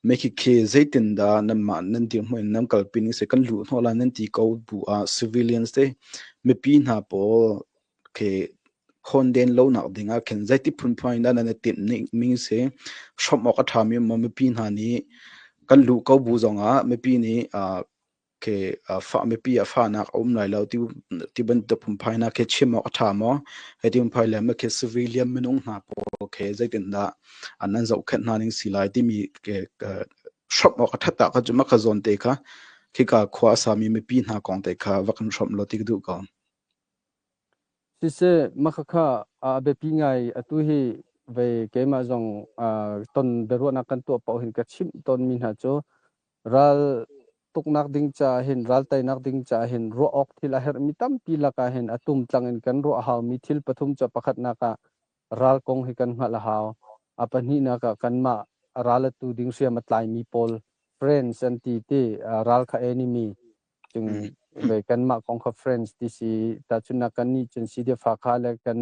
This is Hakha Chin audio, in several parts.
Mekhikhi zeitindah nanmah nan dirhmun in nan kalpi ning si kan luh hnawh lai nan ti ko bu ah civilians te mipi hna pawl khi khawnden lonak ding ah khin zeiti phunphun in dah nan i timh ning si hrawmh awk a ṭhami maw mipi hna nih kan luh ko bu zong ah mipi nih khi fah mipi ah fahnak a um lai lo ti ti bantuk phunphai hna khi chim awk a ṭha maw? Hei ti phunphai le khi civilian minung hna pawl khi zeitindah an nan zohkhenh hna ning si lai timi hrawmh awk a ṭhat ah kha cu mah kha zawn te kha khika khua a sami mipi hna kong te kha va kan hrawmh law ti ka duh ko. Siseh, mah khakha a biapi ngai. Atu hi vei keimah zong ton biaruahnak kan tuah paoh hin ka chimh tawnmi hna cu ral tuknak ding caah hin ral teinak ding caah hin ruah awk thil a herhmi tampi lakah hin a tumtlang in kan ruah a haumi thil pathum cu pakhatnak ah ral kong hi kan hngalh a hau. A pahnihnak ah kanmah ral atu ding hriam a tlaimi pawl friends an ti ti ral kha enemy cung ve kanmah kong kha friends ti si tahchunhnak kan nih cun CDF Hakha le kan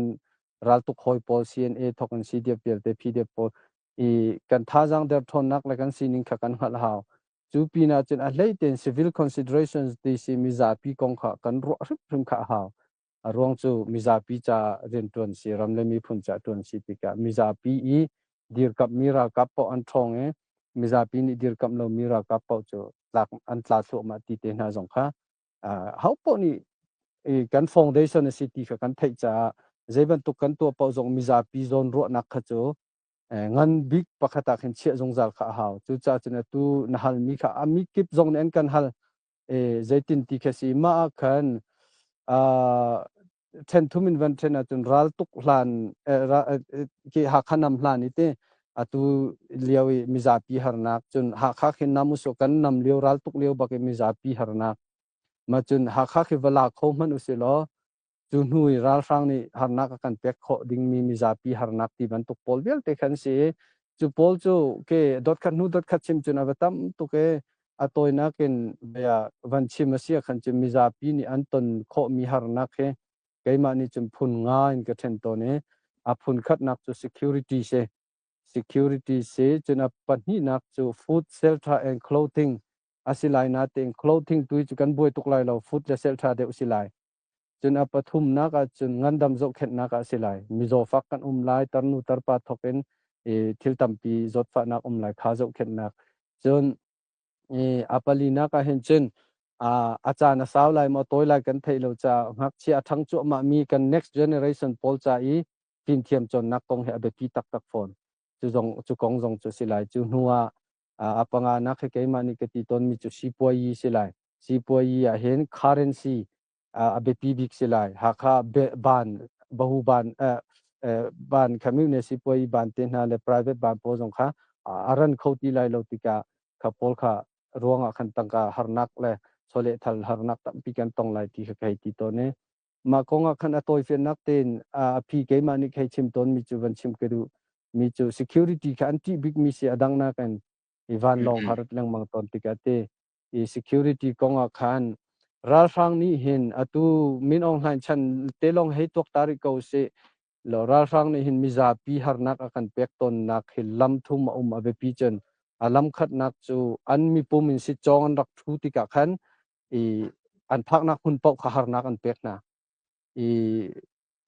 raltuk hawi pawl CNA thawk in CDF vialte PDF pawl i kan thazaang derthawnnak le kan sining kha kan hngalh hau. Cu pinah cun a hlei tein civil considerations ti si mizapi kong kha kan ruah hrimhrim kha a hau. A ruang cu mizapi ca rianṭuan si, ram le miphun ca ṭuan si tikah mizapi i dirkamhmi ralkap paoh an ṭhawng i mizapi nih dirkamh lomi ralkap paoh cu tlak an tla thluahmah ti te hna zong kha ho paoh nih kan foundation a si ti kha kan theih caah zei bantuk kan tuah paoh zong mizapi zawn ruahnak kha cu ngan bik pakhat ah khin chiah zungzal kha a hau. Cucaah cun atu na halmi kha a mi kip zong nih an kan hal. Zeitin ti kha si mah ah khan ṭhen thum in van ṭhen ahcun ral tuk hlan khi Hakha nam hlan i ti atu lio i mizapi harnak cun Hakha khi nam usih kan nam lio ral tuk lio bak i mizapi harnak ma cun Hakha khi va la kho hmanh usih law cu hnu i ralhrang nih harnak a kan pek khawh dingmi mizapi harnak ti bantuk pawl vialte khan si i cu pawl cu ke dotkhat hnu dotkhat chim cun a va tam tuk i a tawinak in bia van chim a si ah khan cun mizapi nih an ton khawhmi harnak hi keimah nih cun phun nga in ka ṭhen tawn i a phun khatnak cu security si security si cun a pahnihnak cu food shelter and clothing a si lai natein clothing tu hi cu kan buai tuk lai lo food le shelter deuh si lai. Cun a pathumnak ah cun ngandam zohkhenhnak ah a si lai. Mizawfak kan um lai, tarnu tarpa thawk in thil tampi zawtfahnak um lai kha zohkhenhnak. Cun a palinak ah hin cun a caan a sau lai maw tawi lai kan theih lo caah ngakchia a ṭhang cuahmahmi kan next generation pawl ca i fimthiam cawnnak kong hi a biapi taktak fawn. Cu zong cu kong zong cu si lai. Cu hnu ah a panganak hi keimah nih ka ti tawnmi cu sipuayi si lai. Sipuayi ah hin currency a biapi bik si lai. Hakha ban bahu ban ban kha sipuayi ban te hna le private ban pawl zong kha a ran kho ti lai lo tikah kha pawl kha ruangah khan tangka harnak le chawlehthal harnak tampi kan tong lai ti kha ka hei ti tawn i mah kong ah khan a tawifiannak tein a phi keimah nih hei chim tawn mi cu van chim ka duh mi cu security kha an ṭih bik mi si a dang nakin i vanlawng kha rat lengmang tawn tikah te i security kong ah khan ralhrang nih hin atu Min Aung Hlaing chan te lawng hei tuak ta rih ko sih law ralhrang nih hin mizapi harnak a kan pek tawnnak hi lam thum a um. A biapi cun a lam khatnak cu an mipum in sitcawng an rak ṭhu tikah khan i an phaknak hmun paoh kha harnak an pek hna i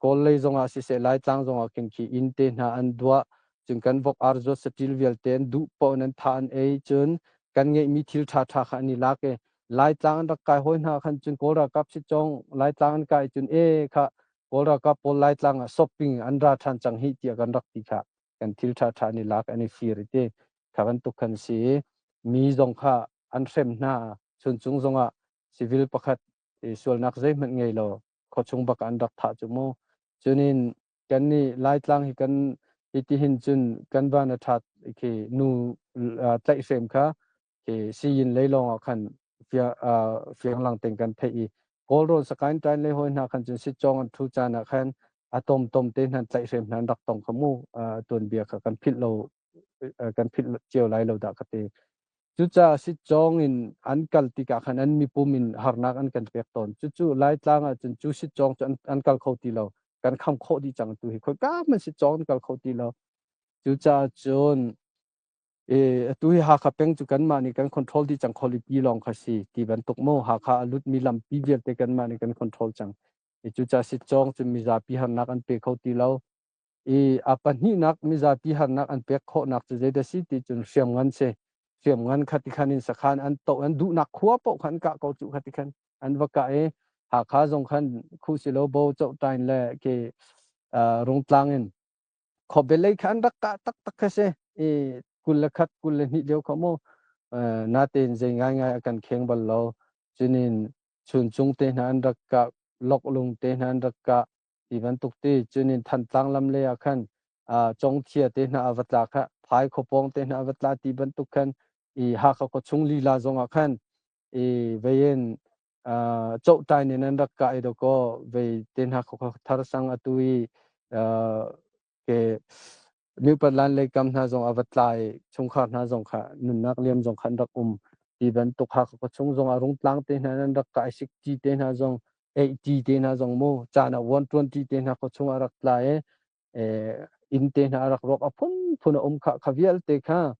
Kawl lei zongah siseh Laitlang zongah khin khi inn te hna an duah cun kan vok ar zuat saṭil vialte an duh paoh in an thah an ei cun kan ngeihmi thil ṭhaṭha kha an i lak i Laitlang an rak kai hawi hna khan cun Kawl ralkap sitcawng Laitlang an kai cun e kha Kawl ralkap pawl Laitlang ah shopping an ra ṭhan cang hih tiah kan rak ti kha kan thil ṭhaṭha an i lak an i fir i ti kha bantuk khan si i mi zong kha an hrem hna chuncung zongah civil pakhat sualnak zeihmanh ngei lo khuachung bak an rak thah cu mu. Cunin kan nih Laitlang hi kan hiti hin cun kan van a ṭhat khi nu tlaihhrem kha khi siyin lei lawng ah khan fianglang tein kan theih i Kawlrawn Sakaing ṭain lei hawi hna khan cun sitcawng an ṭhu caan ah khan a tomtom te hna tlaihhrem hna an rak tong kha mu tuanbia kha kan philh lo kan philh cio lai lo dah ka ti. Cucaah sitcawng in an kal tikah khan an mipum in harnak an kan pek tawn. Cucu Laitlang ah cun cu sitcawng cu an kal kho ti lo. Kan kham khawh dih cang tu hi. Khoika hmanh sitcawng an kal kho ti lo. Cucaah cun. Atu hi Hakha peng cu kanmah nih kan control dih cang khualipi lawng kha si ti bantuk mu Hakha a lutmi lampi vialte kanmah nih kan control cang. Cucaah sitcawng cu mizapi harnak an pe kho ti lo. I a pahnihnak mizapi harnak an pek khawhnak cu zeidah si ti cun hriamngan si. Hriamngan kha ti khan in sakhan an toh an duhnak khua paoh kha an kah ko cu kha ti khan an va kah i Hakha zong khan Khuhsilo Bo Cohtain le ke Rungtlang in khuabe lei kha an rak kah taktak kha si. I 21 22 lio kha mu natein zei ngaingai a kan kheng bal lo. Cunin Chuncung te hna an rak kah, Loklung te hna an rak kah, ti bantuk ti cunin Thantlang lam lei ah khan Congthia te hna a va tla kha Phai khuapawng te hna a va tla ti bantuk khan i Hakha khuachung lila zong ah khan i vein cohtain in an rak kah i dawkaw vei te hna khua thar sang atu i ke Mipatlan lei kam hna zong a va tla i chungkhar hna zong kha nunnak liam zong kha an rak um. Ti bantuk Hakha khuachung zong ah Rungtlang te hna an rak kai, Sikti te hna zong, Eihti te hna zong mu caan ah 120 te hna khuachung ah rak tla i inn te hna a rak rawk a phunphun a um kha kha vialte kha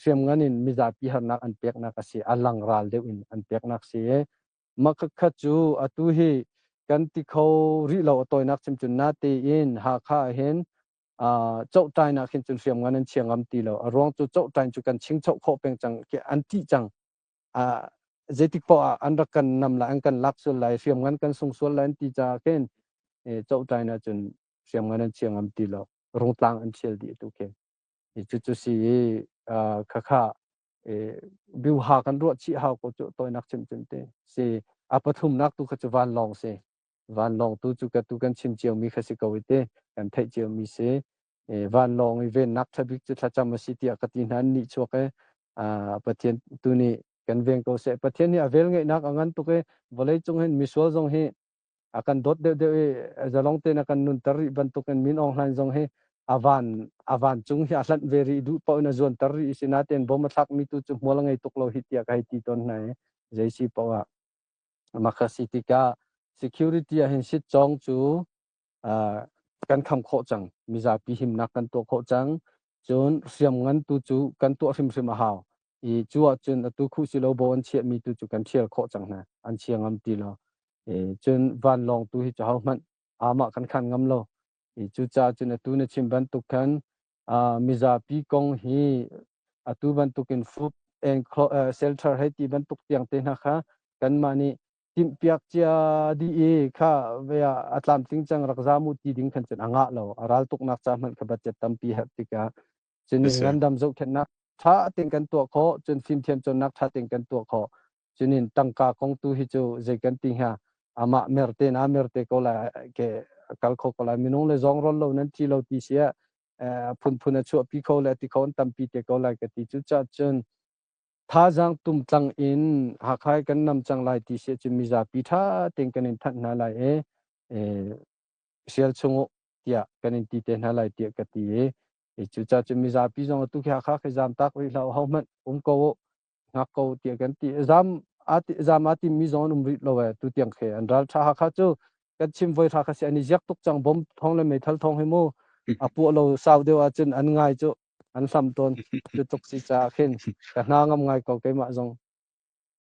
hriamngan in mizapi harnak an peknak a si a lang ral deuh in an peknak si i Mah khakha cu atu hi kan ti kho rih lo a tawinak chim cun natein Hakha ah hin cohtain ah khin cun hriamngan an chia ngam ti lo. A ruang cu cohtain cu kan chingchoh khawh peng cang an tih cang. Zeitik paoh ah an rak kan nam lai, an kan lak sual lai, hriamngan kan sung sual lai an ti caah khin cohtain ah cun hriamngan an chia ngam ti lo. Rungtlang an thial dih tu khi. Cucu si i khakha biuha kan ruah chih hau ko cu tawinak chim cun te si a pathumnak tu kha cu vanlawng si vanlawng tu cu ka tu kan chim cio mi kha si ko i te kan theih cio mi si vanlawng i vennak ṭha bik cu thlacam a si tiah ka ti hna nih chuak e Pathian tu nih kan veng ko seh Pathian nih a vel ngeihnak a ngan tuk i vawlei cung hin misual zong hi a kan dawt deuhdeuh i zalong tein a kan nunter rih bantukin Min Aung Hlaing zong hi a van a vancung hi a hlanh ve rih duh paoh in a zuanter rih i sinatein bom a thlakmi tu cu hmual a ngei tuk lo hi tiah ka hei ti tawn hna i zei si paoh ah maka si tikah security ah hin sitcawng cu kan kham khawh cang mizapi himnak kan tuah khawh cang cun hriamngan tu cu kan tuah hrimhrim a hau i cu ahcun atu khuh si lo bo an chiahmi tu cu kan ṭhial khawh cang hna an chia ngam ti lo cun vanlawng tu hi cu hohmanh amah kan khan ngam lo i cucaah cun atu na chim bantuk khan mizapi kong hi atu bantukin food and shelter hei ti bantuk tiang te hna kha kanmah nih timhpiak cia dih i kha ve ah a tlamtling cang rak zamu ti ding khan cun a ngah lo a ral tuknak ca hmanh kha budget tampi herh tikah cun ngandam zohkhenhnak ṭha tein kan tuah khawh cun fimthiam cawnnak ṭha tein kan tuah khawh cunin tangka kong tu hi cu zei kan ti hnga amah merte na merte ko lai ke kal kho ko lai minung le zong rol lo nan thi lo ti sia phunphun a chuahpi kho le ti kho an tampi te ko lai ka ti cu ca cun thazaang tumtlang in Hakha kan nam cang lai ti sia cun mizapi ṭha tein kan in thanh hna lai i sial chung uh tiah kan in ti te hna lai tiah ka ti i cucaah cun mizapi zong atu khi Hakha khi zaam tak rih hlah ho hmanh um ko uh ngak ko tiah kan ti zam zam aa timmi zong an um rih lo e tu tiang khi an ral ṭha Hakha cu kan chim voi hra kha si an i ziak tuk cang bom thong le meithal thong hi mu a puah lo sau deuh ahcun an ngai cu an hlam tawn cu tuk si caah khin ka hna ngam ngai ko keimah zong.